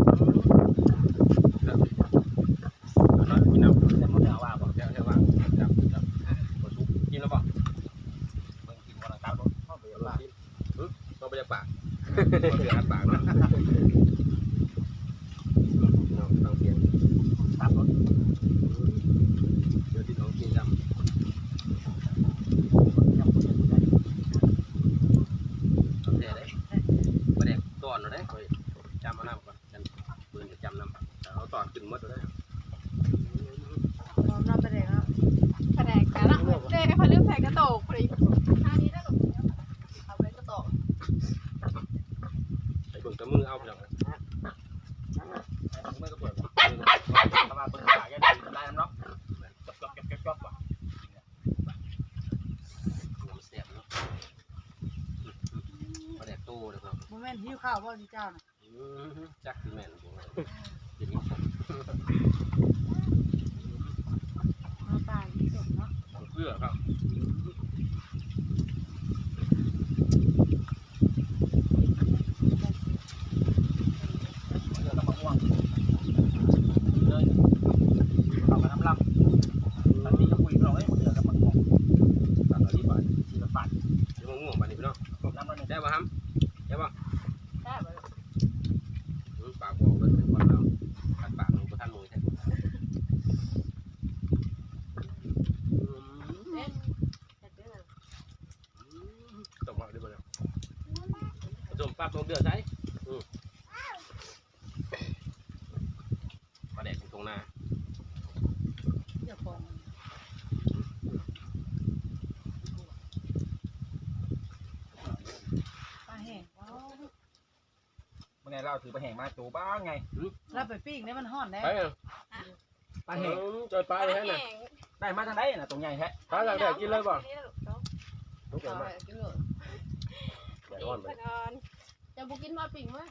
ກິນນຳ ແຊບບໍ່? ແຊບວ່າບໍ່? ແຊບ ແຊບວ່າ ແຊບ ແຊບ ບໍ່ສຸກ ກິນແລ້ວບໍ່? ເບິ່ງກິນກ່ອນ ຕັກລົງ ເຮົາໄປ ເອີ ກິນ ຫຶ ບໍ່ໄດ້ປາກ ບໍ່ໄດ້ອັດປາກເນາະ ພີ່ນ້ອງຟັງສຽງ ຕັບລົງ ດຽວພີ່ນ້ອງກິນນຳ ແທ້ເດ້ ປາແດກຕ້ອນເດ້ ຂ້ອຍຈຳເອົານຳກ່ອນ ຈັ່ງປືນຈະຈຳນຳ ເອົາຕ້ອນຂຶ້ນໝົດເລີຍ ຫອມເນາະ ປາແດກເນາະ ປາແດກກະເນາະ ເດ້ ຂ້ອຍລືມໃສ່ກະໂຕກ ພໍດີ ທ່ານີ້ເດີລູກ ເອົາໄວ້ກະໂຕກ ໃສ່ເບິ່ງກະມືເອົາ ພີ່ນ້ອງ ໃສ່ເບິ່ງກະເບື້ອງ ເພາະວ່າເບິ່ງປາກ ຢ້ານໄດ້ນຳເນາະ ຈອບໆໆໆ ວ່າ ແຊບເນາະ ປາແດກໂຕເດ້ ບໍ່ແມ່ນຫິວເຂົ້າບໍ່ ເຈົ້ານະ? ອືມ ຈັກຊິແມ່ນບໍ່ແມ່ນ ກິນນ້ຳສົ້ມ ມາປ່າກິນສົ້ມເນາະ ເກືອຄັບ ເກືອກັບໝາກມ່ວງ ເລີຍ ເຂົ້າກັນລຳໆ ອັນນີ້ກະປຸ້ຍພີ່ນ້ອງເອີຍ ເກືອກັບໝາກມ່ວງ ຕັກເອົາດີບາດ ຊິລະບາດ ເດີ ໝາກມ່ວງບາດນີ້ພີ່ນ້ອງ ນຳໜ້ອຍໜຶ່ງ ແຊບບໍ່ຫຳ? ແຊບບໍ່? ແຊບ ອືມ ປາກບໍ່ເລີຍ ຄົນລາວ ຄັນປາກມັນບໍ່ທັນໝູ່ແທ້ ອືມ ເອີ ອືມ ຕົ້ມເຂົ້າດີບໍ່ເລີຍ ຕົ້ມປັບລົງເດືອດໃສ່ ອືມ ປາແດກຢູ່ທົ່ງນາ ເຈົ້າຂອງ ປາແຫ້ງ ອໍ ມື້ນີ້ລາວຖືປາແຫ້ງມາໂຕບັກໃຫຍ່ ລາວໄປປີ້ງເດ້ ມັນຮ້ອນເດ້ ໄປ ປາແຫ້ງ ເອີ ຈອຍປາໄປໃສນະ ໄດ້ມາທາງໃດນະ ໂຕໃຫຍ່ແທ້ ປາຢາກໄດ້ກິນເລີຍບໍ່? ກິນເລີຍລູກ ເອົາ ລູກເອົາມາ ກິນເລີຍ ແດດຮ້ອນ ແດດຮ້ອນ ເຈົ້າບໍ່ກິນບໍ່ ປີ້ງມາ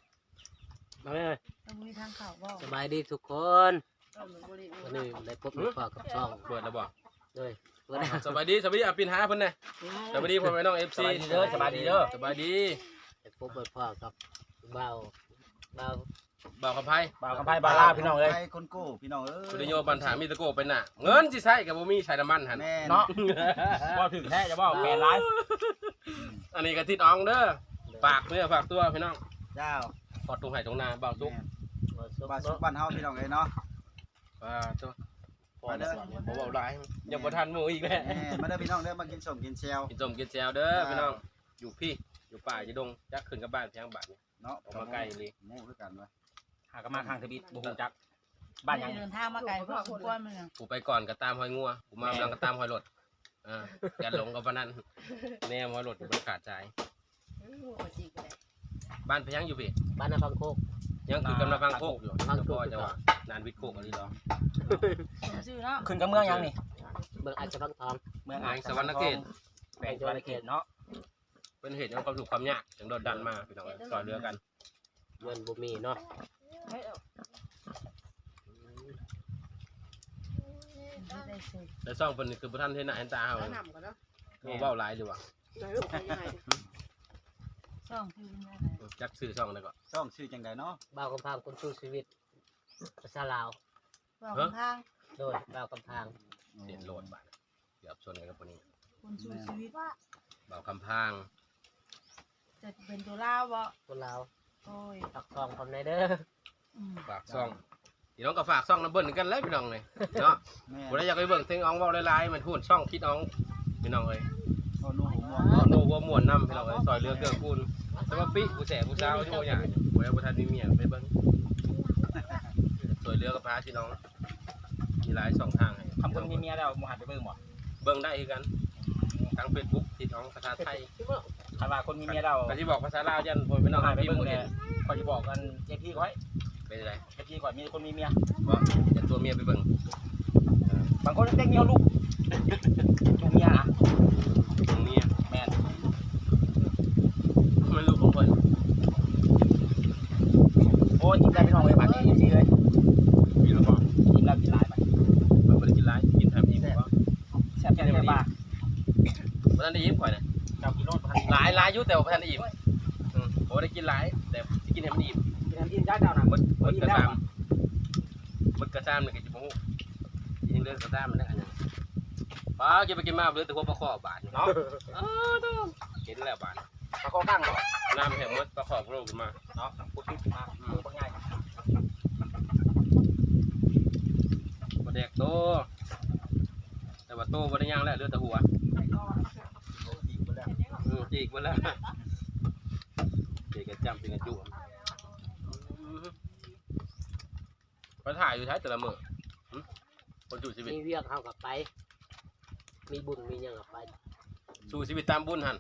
ມາແມ່ ເຈົ້າບໍ່ມີທາງເຂົ້າບໍ່? ສະບາຍດີທຸກຄົນ ເອີ ມື້ນີ້ ມື້ນີ້ໄດ້ພົບໄດ້ພໍ້ກັບຊ່ອງ ເປີດແລ້ວບໍ່? ໂດຍ ເປີດແລ້ວ ສະບາຍດີ ສະບາຍດີ ອ່ະ ປິ່ນຫາເພິ່ນແດ່ ສະບາຍດີພໍ່ແມ່ນ້ອງ ເອັຟຊີ ສະບາຍດີເດີ ສະບາຍດີເດີ ສະບາຍດີ ໄດ້ພົບໄດ້ພໍ້ກັບບ່າວ ບ່າວ ບ່າວຄຳໄພ ບ່າວຄຳໄພ ບ່າວລາວ ພີ່ນ້ອງເອີຍ ຄົນກູ້ ພີ່ນ້ອງເອີຍ ສະຕູດິໂອບ້ານທ່າ ມີແຕ່ໂກ້ໄປໜ້າ ເງິນຊິໃຊ້ກະບໍ່ມີ ໃຊ້ນ້ຳມັນຫັ້ນ ແມ່ນເນາະ ເວົ້າຖືກແທ້ ຈະເວົ້າແປຫຼາຍ ອັນນີ້ກະທິດອອງເດີ ຝາກເນື້ອຝາກຕົວພີ່ນ້ອງ ເຈົ້າ ຮອດທົ່ງໄຮ່ທົ່ງນາ ບ່າວສຸກ ແມ່ນ ບ່າວສຸກ ບ່າວສຸກ ເນາະ ບ້ານເຮົາ ພີ່ນ້ອງເອີຍເນາະ ອ່າ ໂທ້ ມາເດີ ບໍ່ເວົ້າຫຼາຍ ຍັງບໍ່ທັນໝູ່ອີກແຫຼະ ແມ່ນ ມາເດີພີ່ນ້ອງເດີ ມາກິນສົ້ມກິນແຈ່ວ ກິນສົ້ມກິນແຈ່ວເດີ ອ່າ ພີ່ນ້ອງ ຢູ່ພີ້ ຢູ່ປ່າຢູ່ດົງ ຈັກຂຶ້ນກັບບ້ານພຽງບາດນີ້ ເນາະ ອອກມາໄກອີ່ຫຼີ ໝູ່ຄືກັນວະ ຫາກະມາຄັ້ງທຳອິດ ບໍ່ຮູ້ຈັກບ້ານຫຍັງ ເດີນທາງມາໄກພໍສົມຄວນ ຜູ້ໄປກ່ອນກະຕາມຮອຍງົວ ຜູ້ມານຳຫຼັງກະຕາມຮອຍລົດ ເອີ ຢ່າຫຼົງກັບປານນັ້ນ ແນມຮອຍລົດບໍ່ຂາດສາຍ ບ້ານພະຍັງຢູ່ພີ້ ບ້ານນາຝັ່ງໂຄກ ຍັງຄືກັບນາຝັ່ງໂຄກຢູ່ ນາຝັ່ງໂຄກ ເພາະວ່ານານວິດໂຄກອີ່ຫຼີເນາະ ສົມຊື່ເນາະ ຂຶ້ນກັບເມືອງຫຍັງນີ້ ເມືອງອາດສະຫວັນທອງ ເມືອງອາດສະຫວັນນະເຂດ ແຂວງສະຫວັນນະເຂດເນາະ ເປັນເຫດຫຍັງຄວາມທຸກຄວາມຍາກ ຈຶ່ງໂດດດັນມາ ພີ່ນ້ອງເອີຍ ຊ່ອຍເຫຼືອກັນ ເງິນບໍ່ມີເນາະ ແຕ່ຊ່ອງເພິ່ນນີ້ຄືບໍ່ທັນເຫັນໜ້າເຫັນຕາເຮົາ ເວົ້າຫຼາຍຫຼືວ່າ ຊ່ອງຊື່ຫຍັງ ຈັກຊື່ຊ່ອງໃດເກາະ ຊ່ອງຊື່ຈັ່ງໃດເນາະ ບ່າວຄຳພັງຄົນສູ້ຊີວິດ ພາສາລາວ ບ່າວຄຳພັງ ໂດຍ ບ່າວຄຳພັງ ເຫັນໂລດບາດ ເກືອບຊົນກັນກັບຜູ້ນີ້ ຄົນສູ້ຊີວິດ ບ່າວຄຳພັງ ຈະເປັນຕົວລາວບໍ່ ຕົວລາວ ໂອ້ຍ ຝາກຊ່ອງພວກເຮົາແດ່ເດີ ອືມ ຝາກຊ່ອງ ພີ່ນ້ອງກະຝາກຊ່ອງນຳເພິ່ນຄືກັນແຫຼະ ພີ່ນ້ອງເອີຍ ເນາະ ແມ່ນ ຜູ້ໃດຢາກໄປເບິ່ງທິດອອງເວົ້າຫຼາຍໆ ແມ່ນພຸ້ນ ຊ່ອງທິດອອງ ພີ່ນ້ອງເອີຍ ເວົ້າໂນ້ຫົວມ່ວນ ເວົ້າໂນ້ຫົວມ່ວນນຳ ພີ່ນ້ອງເອີຍ ຊ່ອຍເຫຼືອເກື້ອກູນ ແຕ່ວ່າປິຜູ້ແສຜູ້ສາວຢູ່ຫຍັງ ຜູ້ໃດບໍ່ທັນມີເມຍໄປເບິ່ງ ຊ່ອຍເຫຼືອກັນພາພີ່ນ້ອງ ມີຫຼາຍຊ່ອງທາງໃຫ້ ຄັນຄົນມີເມຍແລ້ວບໍ່ໃຫ້ໄປເບິ່ງບໍ່ ເບິ່ງໄດ້ຄືກັນ ທາງເຟສບຸກ ທິດອອງພາສາໄທ ຄັນວ່າຄົນມີເມຍແລ້ວ ກະຊິບອກພາສາລາວ ຢ້ານພໍ່ແມ່ພີ່ນ້ອງ ບໍ່ໃຫ້ໄປເບິ່ງແດ່ ຂ້ອຍຊິບອກອັນ ເອັຟຊີ ຂ້ອຍ ເປັນຈັ່ງໃດ ເອັຟຊີ ຂ້ອຍມີຄົນມີເມຍ ບໍ່ ຢ່າຕົວະເມຍໄປເບິ່ງ ບາງຄົນເຕັກເມຍລູກ ລູກເມຍນະ ລູກເມຍ ແມ່ນ ແມ່ນລູກຂອງເພິ່ນ ໂອ້ຍ ອີ່ມແລ້ວພີ່ນ້ອງເອີຍ ບາດນີ້ ເອັຟຊີ ເອີຍ ອີ່ມແລ້ວບໍ່ ອີ່ມແລ້ວກິນຫຼາຍບາດນີ້ ເພິ່ນບໍ່ໄດ້ກິນຫຼາຍ ກິນແຖມອີ່ມ ແຊບ ແຊບ ແຊບ ບໍ່ທັນໄດ້ອີ່ມຂ້ອຍນະ ເຈົ້າກິນໂລດ ບໍ່ທັນ ຫຼາຍ ຫຼາຍຢູ່ ແຕ່ວ່າບໍ່ທັນໄດ້ອີ່ມ ອືມ ບໍ່ໄດ້ກິນຫຼາຍ ແຕ່ຊິກິນໃຫ້ມັນອີ່ມ ກິນເຈົ້ານະ ໝົດ ໝົດກະຊາມ ໝົດກະຊາມນີ້ກະຊິບໍ່ຮູ້ ຍັງເຫຼືອກະຊາມນັ້ນແຫຼະ ອັນນັ້ນ ປ້າ ກິນໄປກິນມາເຫຼືອແຕ່ຫົວປາຄໍບາດນີ້ເນາະ ເອີ ເຫັນແລ້ວບາດ ປາຄໍກັງບໍ ນ້ຳແຫ້ງໝົດ ປາຄໍໂຜລ່ຂຶ້ນມາເນາະ ຜູ້ຕິດມາ ອືມ ບັກໃຫຍ່ ປາແດກໂຕ ແຕ່ວ່າໂຕບໍ່ໄດ້ຫຍັງແລ້ວ ເຫຼືອແຕ່ຫົວ ໂຕຈີກເບິດແລ້ວ ອືມ ຈີກເບິດແລ້ວ ເປັນກະຈ້ຳເປັນກະຈຸ ອືມ ໄປຖ່າຍຢູ່ໃສແຕ່ລະມື້ ຫຶ ຄົນສູ້ຊີວິດ ມີວຽກເຮົາກໍໄປ ມີບຸນມີຫຍັງກໍໄປ ສູ້ຊີວິດຕາມບຸນຫັ້ນ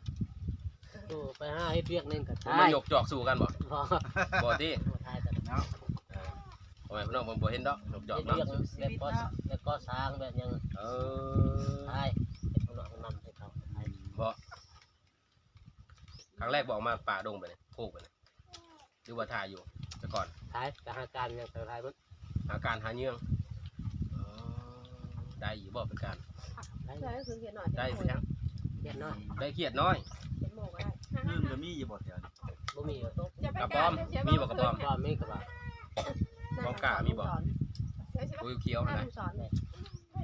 ໂອ້ ໄປຫາເຮັດວຽກໜຶ່ງກໍຖ່າຍ ມັນຍົກຈອກສູ້ກັນບໍ່ ບໍ່ ບໍ່ຕິ ບໍ່ຖ່າຍກັນເນາະ ເອີ ພໍ່ແມ່ພີ່ນ້ອງເພິ່ນບໍ່ເຫັນດອກ ຍົກຈອກເນາະ ເຮັດວຽກແບບກໍ່ ແບບກໍ່ສ້າງແບບຫຍັງ ເອີ ຖ່າຍ ເຮັດຜູ້ນ້ອງນຳໃຫ້ເຂົາຖ່າຍ ບໍ່ ຄັ້ງແລກບໍ່ອອກມາປ່າດົງໄປນີ້ ໂຄກໄປນີ້ ຫຼືວ່າຖ່າຍຢູ່ແຕ່ກ່ອນ ຖ່າຍ ກະຫາການຫຍັງກະຖ່າຍໝົດ ຫາການຫາເຫຍື່ອ ອໍ ໄດ້ຢູ່ບໍ່ເປັນການ ໄດ້ ໄດ້ຄືເຂດນ້ອຍ ໄດ້ຄືຫຍັງ ເຂດນ້ອຍ ໄດ້ເຂດນ້ອຍ ເຂດໂມກະໄດ້ ອື່ນກໍມີຢູ່ບໍ່ແຖວນີ້ ບໍ່ມີ ກະບອມ ມີບໍ່ກະບອມ ກະບອມມີກະບອມ ບອມກ້າມີບໍ່ ໂອ້ຍ ຂຽວຫັ້ນນ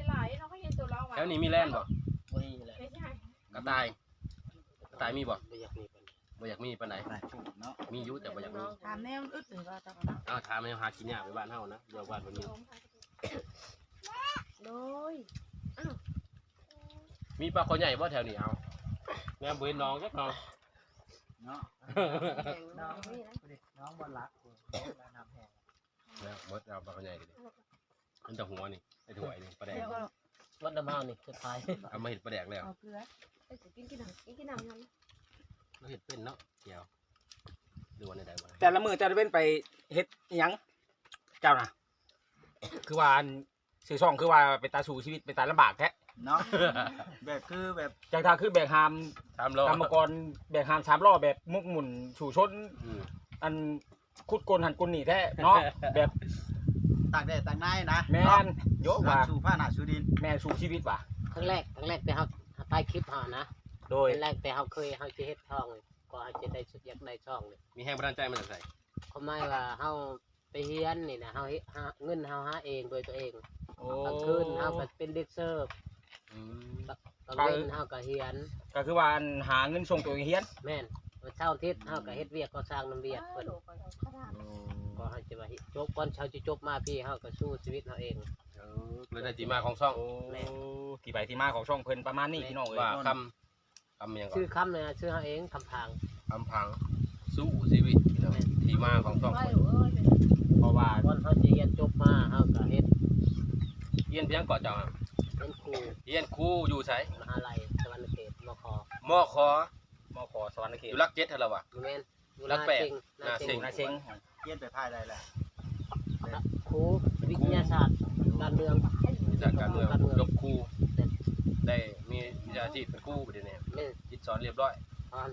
ະ ຫຼາຍໆເນາະ ເຂົາເຮັດໂຕລອງວ່າ ແຖວນີ້ມີແລນບໍ່ ບໍ່ມີແລນ ກະຕ່າຍ ກະຕ່າຍມີບໍ່ ບໍ່ຢາກມີປານໃດ ບໍ່ຢາກມີປານໃດ ຫຼາຍຜູ້ເນາະ ມີຢູ່ແຕ່ບໍ່ຢາກມີ ຖາມແນ່ມັນອຶດນີ້ວ່າເຈົ້າ ເອົາ ຖາມແນວຫາກິນຍາກໄປບ້ານເຮົານະ ຢູ່ບ້ານບໍ່ມີ ໂດຍ ອ້າວ ມີປາຄໍໃຫຍ່ບໍ່ແຖວນີ້ ເອົາ ແນມບໍ່ເຫັນໜອງຈັກໜອງ ເນາະ ໜອງນີ້ນະ ໜອງບໍ່ຫຼັກ ນ້ຳແຫ້ງ ແລ້ວໝົດແລ້ວປາຄໍໃຫຍ່ກໍດີ ມັນຈະຫົວນີ້ ໄອ້ຖ້ວຍນີ້ ປາແດກ ໝົດນ້ຳເຮົານີ້ ສຸດທ້າຍ ເອົາມາເຮັດປາແດກແລ້ວ ເອົາເກືອ ເອີ ກິນ ກິນນ້ຳ ກິນ ກິນນ້ຳ ເຮົາເຮັດເປັນເນາະ ແຈ່ວ ຫຼືວ່າແນວໃດວະ ແຕ່ລະມື້ແຕ່ລະເວັນໄປເຮັດອີ່ຫຍັງ ເຈົ້ານະ ຄືວ່າອັນ ຊື່ຊ່ອງຄືວ່າເປັນຕາສູ້ຊີວິດ ເປັນຕາລຳບາກແທ້ເນາະ ແບບຄືແບບ ຈັ່ງຖ້າຄືແບກຫາມ ສາມລໍ້ ກຳມະກອນແບກຫາມສາມລໍ້ ແບບໝົກໝຸ່ນສູ້ຊົນ ອືມ ອັນ ຂຸດກົ້ນຫັ້ນກົ້ນນີ້ແທ້ເນາະ ແບບ ຕາກແດດຕາກໜາວນະ ແມ່ນ ເນາະ ໂຍ ວ່າສູ້ພາຫະນະສູ້ດິນ ແມ່ນ ສູ້ຊີວິດວ່າ ຄັ້ງແລກ ຄັ້ງແລກແຕ່ເຮົາຖ່າຍຄລິບເຮົານະ ໂດຍ ຄັ້ງແລກແຕ່ເຮົາເຄີຍ ເຮົາຊິເຮັດຊ່ອງ ກໍເຮົາຊິໄດ້ ຢາກໄດ້ຊ່ອງນີ້ ມີແຮງບັນດານໃຈມາຈາກໃສ? ຄວາມໝາຍວ່າເຮົາ ໄປຮຽນນີ້ນະ ເຮົາເຮັດ ຫາເງິນເຮົາຫາເອງດ້ວຍຕົວເອງ ໂອ້ ກາງຄືນເຮົາກໍເປັນເດັກເສີບ ອືມ ກາງເວັນເຮົາກໍຮຽນ ກໍຄືວ່າ ອັນ ຫາເງິນສົ່ງຕົວເອງຮຽນ ແມ່ນ ເສົາອາທິດເຮົາກໍເຮັດວຽກກໍ່ສ້າງນຳວຽກເພິ່ນ ໂອ້ ກໍເຮົາຈະວ່າຈົບ ກ່ອນເຮົາຈະຈົບມາພີ້ ເຮົາກໍສູ້ຊີວິດເຮົາເອງ ເອີ ເລີຍໄດ້ທີ່ມາຂອງຊ່ອງ ໂອ້ ແມ່ນ ທີ່ໄປທີ່ມາຂອງຊ່ອງເພິ່ນປະມານນີ້ ແມ່ນ ພີ່ນ້ອງເອີຍ ວ່າຄຳ ຄຳຫຍັງເກາະ ຊື່ຄຳນະ ຊື່ເຮົາເອງ ຄຳພັງ ຄຳພັງ ສູ້ຊີວິດ ພີ່ນ້ອງ ແມ່ນ ທີ່ມາຂອງຊ່ອງເພິ່ນ ເພາະວ່າກ່ອນເຮົາຊິຮຽນຈົບມາ ເຮົາກໍເຮັດ ຮຽນພຽງເກາະເຈົ້າຫັ້ນ ຮຽນຄູ ຮຽນຄູຢູ່ໃສ? ມະຫາໄລສະຫວັນນະເຂດ ມຂ ມຂ ມຂ ສະຫວັນນະເຂດ ຢູ່ຫຼັກເຈັດຫັ້ນລະວະ ບໍ່ແມ່ນ ຢູ່ຫຼັກແປດ ນາເສັງ ນາເສັງ ນາເສັງ ຮຽນໄປພາຍໃດລະ? ຄູວິທະຍາສາດການເມືອງ ວິທະຍາສາດການເມືອງ ການເມືອງ ຈົບຄູ ແມ່ນ ໄດ້ມີວິຊາຊີບເປັນຄູບາດນີ້ ແມ່ນ ສິດສອນລຽບຮ້ອຍ ຜ່ານ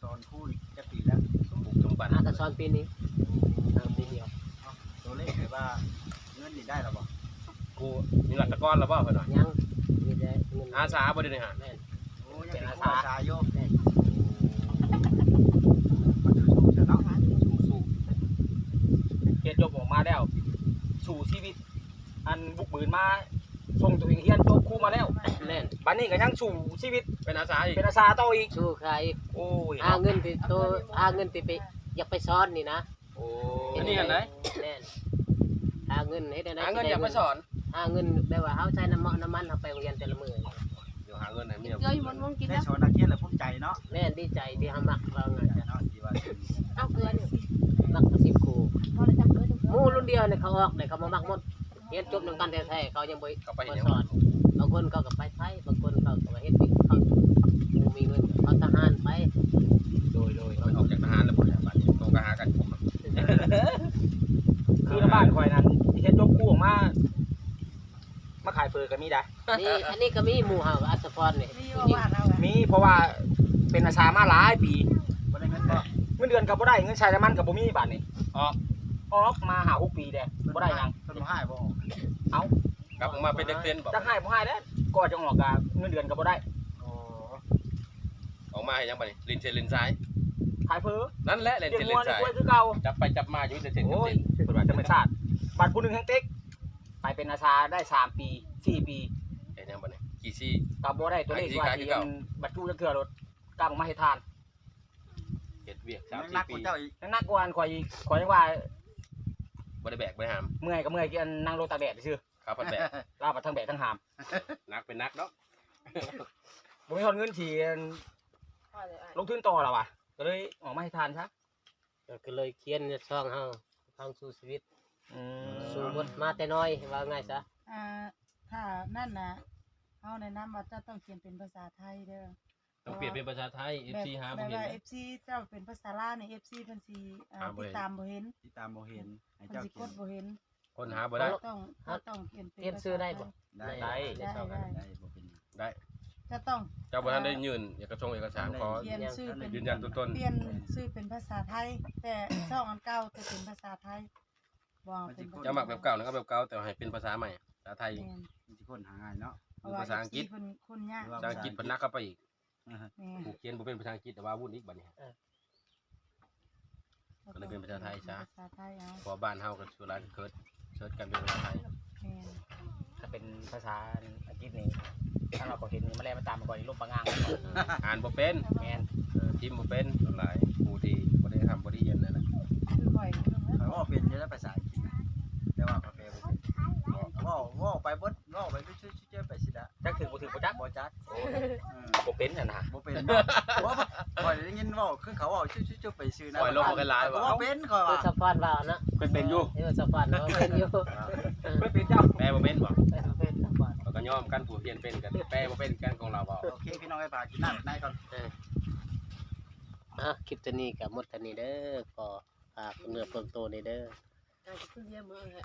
ສອນຄູນີ້ຈັກປີແລ້ວ? ສົມບຸກສົມບັນ ອາ ກະສອນປີນີ້ ເອີ ປີດຽວ ເອົາ ໂຕເລກທີ່ວ່າເງິນນີ້ໄດ້ແລ້ວບໍ່? ກູມີລັດຖະກອນແລ້ວບໍ່ເພິ່ນວ່າ? ຍັງ ມີແຕ່ເງິນ ອາສາບໍ່ ດຽວນີ້ຫາ? ແມ່ນ ໂອ້ ຍັງເປັນຄູອາສາຢູ່ ແມ່ນ ມາສູ້ໆຊະເນາະ ສູ້ໆ ຮຽນຈົບອອກມາແລ້ວ ສູ້ຊີວິດ ອັນບຸກບືນມາ ສົ່ງໂຕເອງຮຽນຈົບຄູມາແລ້ວ ແມ່ນ ບາດນີ້ກໍຍັງສູ້ຊີວິດ ເປັນອາສາອີກ ເປັນອາສາຕໍ່ອີກ ສູ້ຂາຍອີກ ໂອ້ຍ ຫາເງິນທີ່ໂຕ ຫາເງິນທີ່ໄປ ຢາກໄປສອນນີ້ນະ ໂອ້ ອັນນີ້ຫັ້ນໃດ ແມ່ນ ຫາເງິນເຮັດແນວໃດ ຫາເງິນຢາກໄປສອນ ຫາເງິນແບບວ່າເຮົາໃຊ້ນ້ຳເມາະນ້ຳມັນເຮົາໄປໂຮງຮຽນແຕ່ລະມື້ ດຽວຫາເງິນໃຫ້ເມຍ ເກືອຢູ່ບົນວົງກິນ ໄດ້ ນະ ສອນນັກຮຽນລະພູມໃຈເນາະ ແມ່ນ ດີໃຈທີ່ເຮົາມັກເຮົານະ ເນາະ ທີ່ວ່າ ເອົາເກືອນີ້ ມັກສິບຄູ່ ໝູ່ລຸ້ນດຽວນີ້ເຂົາອອກເດ້ ເຂົາມາມັກໝົດ ຮຽນຈົບນຳກັນແທ້ໆ ເຂົາຍັງບໍ່ ເຂົາໄປເຮັດຫຍັງ ສອນ ບາງຄົນເຂົາກໍໄປໄທ ບາງຄົນເຂົາກໍເຮັດວຽກ ເຂົາບໍ່ມີເງິນ ເຂົາທະຫານໄປ ໂດຍໆ ເພິ່ນອອກຈາກທະຫານແລ້ວບໍ່ ບາດນີ້ໂຕກໍຫາກັນ ຄືນຳບ້ານຂ້ອຍນັ້ນ ຮຽນຈົບຄູອອກມາ ມາຂາຍເຝີກໍມີໄດ໋ ນີ້ ອັນນີ້ກໍມີໝູ່ເຮົາ ອັດສະພອນນີ້ ມີຢູ່ບ້ານເຮົາ ມີ ເພາະວ່າເປັນອາສາມາຫຼາຍປີ ບໍ່ໄດ້ເງິນບໍ່ ເງິນເດືອນກໍບໍ່ໄດ້ ເງິນໃຊ້ນ້ຳມັນກໍບໍ່ມີ ບາດນີ້ ອອກ ອອກມາຫ້າຫົກປີແລ້ວ ບໍ່ໄດ້ຫຍັງ ເພິ່ນບໍ່ໃຫ້ບໍ່ອອກ ເອົ້າ ກັບອອກມາເປັນເດັກເຊັນບໍ່ ຈັກໃຫ້ບໍ່ໃຫ້ແລ້ວ ກໍຈະອອກກະເງິນເດືອນກໍບໍ່ໄດ້ ອໍ ອອກມາເຮັດຫຍັງບາດນີ້ ຫຼິ້ນເຊນຫຼິ້ນຊາຍ ຂາຍເຝີ ນັ້ນແຫຼະ ເລ່ນເສັ້ນເລ່ນສາຍ ຈັບໄປຈັບມາຢູ່ແຕ່ເສັ້ນກັບເສັ້ນ ເພິ່ນວ່າທຳມະຊາດ. ບັດຜູ້ໜຶ່ງແຮ່ງເຕັກ ໄປເປັນອາສາໄດ້ສາມປີ ສີ່ປີ ເຮັດຫຍັງບັດນີ້? ຂີ້ຊີ້ ກໍບໍ່ໄດ້ຕົວເລກວ່າຊິບັນຈຸຈັກເທື່ອໂລດ ກັບອອກມາເຮັດທານ ເຮັດວຽກສາມສີ່ປີ ໜັກກວ່າເຈົ້າອີກ ຂ້ອຍຍັງວ່າບໍ່ໄດ້ແບກບໍ່ໄດ້ຫາມ ເມື່ອຍກໍເມື່ອຍ ອັນ ນັ່ງລົດຕາກແດດຊື່ ເຂົາພັດແບກ ລາວພັດທັງແບກທັງຫາມ ໜັກເປັນໜັກເນາະ ບໍ່ມີຮອດເງິນຊິ ອັນ ລົງທຶນຕໍ່ລະວ່າ ກໍເລີຍອອກມາເຮັດທານຊະ ກໍເລີຍຂຽນໃນຊ່ອງເຮົາ ທາງສູ້ຊີວິດ ອືມ ສູ້ໝົດມາແຕ່ນ້ອຍ ເວົ້າງ່າຍຊະ ອ່າ ຖ້ານັ້ນນະ ເຮົາແນະນຳວ່າເຈົ້າຕ້ອງຂຽນເປັນພາສາໄທເດີ ຕ້ອງປ່ຽນເປັນພາສາໄທ ເອັຟຊີຫາບໍ່ເຫັນ ແບບວ່າເອັຟຊີເຈົ້າເປັນພາສາລາວນີ້ ເອັຟຊີເພິ່ນຊິ ອ່າ ຫາບໍ່ເຫັນ ຕິດຕາມບໍ່ເຫັນ ຕິດຕາມບໍ່ເຫັນ ໃຫ້ເຈົ້າຂຽນ ເພິ່ນຊິກົດບໍ່ເຫັນ ຄົ້ນຫາບໍ່ໄດ້ ຕ້ອງ ເຮົາຕ້ອງຂຽນເປັນພາສາໄທ ປ່ຽນຊື່ໄດ້ບໍ່? ໄດ້ ໄດ້ ໄດ້ ໄດ້ ໄດ້ ບໍ່ເປັນຫຍັງ ໄດ້ ຈະຕ້ອງ ເຈົ້າບໍ່ທັນໄດ້ຍື່ນເອກະຊົງເອກະສານ ຂໍຂຽນຊື່ເປັນ ຢືນຢັນຕົວຕົນ ຂຽນຊື່ເປັນພາສາໄທ ແຕ່ຊ່ອງອັນເກົ່າຈະເປັນພາສາໄທ ບໍ່ເອົາເປັນພາສາ ເຈົ້າມັກແບບເກົ່ານັ້ນກໍແບບເກົ່າ ແຕ່ໃຫ້ເປັນພາສາໃໝ່ ພາສາໄທ ແມ່ນ ມັນຊິຄົ້ນຫາງ່າຍເນາະ ເພາະວ່າ ພາສາອັງກິດ ເພິ່ນຄົ້ນຍາກ ພາສາອັງກິດເພິ່ນໜັກເຂົ້າໄປອີກ ແມ່ນ ຜູ້ຂຽນບໍ່ເປັນພາສາອັງກິດ ແຕ່ວ່າວຸ່ນອີກບັດນີ້ ເອີ ກໍເລີຍເປັນພາສາໄທຊະ ພາສາໄທເອົາ ເພາະວ່າບ້ານເຮົາກໍສ່ວນຫຼາຍກໍເກີດ ເສີດກັນເປັນພາສາໄທ ແມ່ນ ຖ້າເປັນພາສາອັງກິດນີ້ ທາງເຮົາກໍເຫັນ ມາແລ່ນມາຕາມກ່ອນ ລົມປະງາງ ອ່ານບໍ່ເປັນ ແມ່ນ ເອີ ພິມບໍ່ເປັນ ສ່ວນຫຼາຍຜູ້ທີ່ບໍ່ໄດ້ຮ່ຳບໍ່ໄດ້ຮຽນນັ້ນນະ ຄືຂ້ອຍ ຂ້ອຍເວົ້າເປັນຢູ່ແລ້ວພາສາອັງກິດນະ ແຕ່ວ່າຂ້ອຍແປບໍ່ເປັນ ເວົ້າ ເວົ້າໄປເບິດ ເວົ້າໄປເຈີໄປຊິລະ ຈັກຖືກບໍ່ຖືກບໍ່ຈັກ ບໍ່ຈັກ ໂອ້ຍ ເອີ ບໍ່ເປັນຫັ້ນນະ ບໍ່ເປັນ ບໍ່ ຂ້ອຍໄດ້ຍິນເວົ້າ ຄືເຂົາເວົ້າ ຈຸໆໆ ໄປຊື່ນະ ຂ້ອຍລົມບໍ່ຄ່ອຍຫຼາຍວ່າ ເວົ້າເປັນ ຂ້ອຍວ່າ ສະພານວ່ານະ ເປັນ ເປັນຢູ່ ເອີ ສະພານວ່າເປັນຢູ່ ເປັນເຈົ້າ ແປບໍ່ເປັນບໍ່? ແປບໍ່ເປັນ ສະພານ ຂ້ອຍກໍຍອມກັນ ຜູ້ຮຽນເປັນກັນ ແປບໍ່ເປັນກັນ ຂອງລາວເວົ້າ ໂອເຄ ພີ່ນ້ອງເອີຍ ຝາກກິນນ້ຳໃນກ່ອນ ເອີ ອ່ະ ຄລິບຕົວນີ້ກໍໝົດເທົ່ານີ້ເດີ ຂໍຝາກເນື້ອເຝາກໂຕນີ້ເດີ ອ່າ ຄືຮຽນມື້ແຫຼະ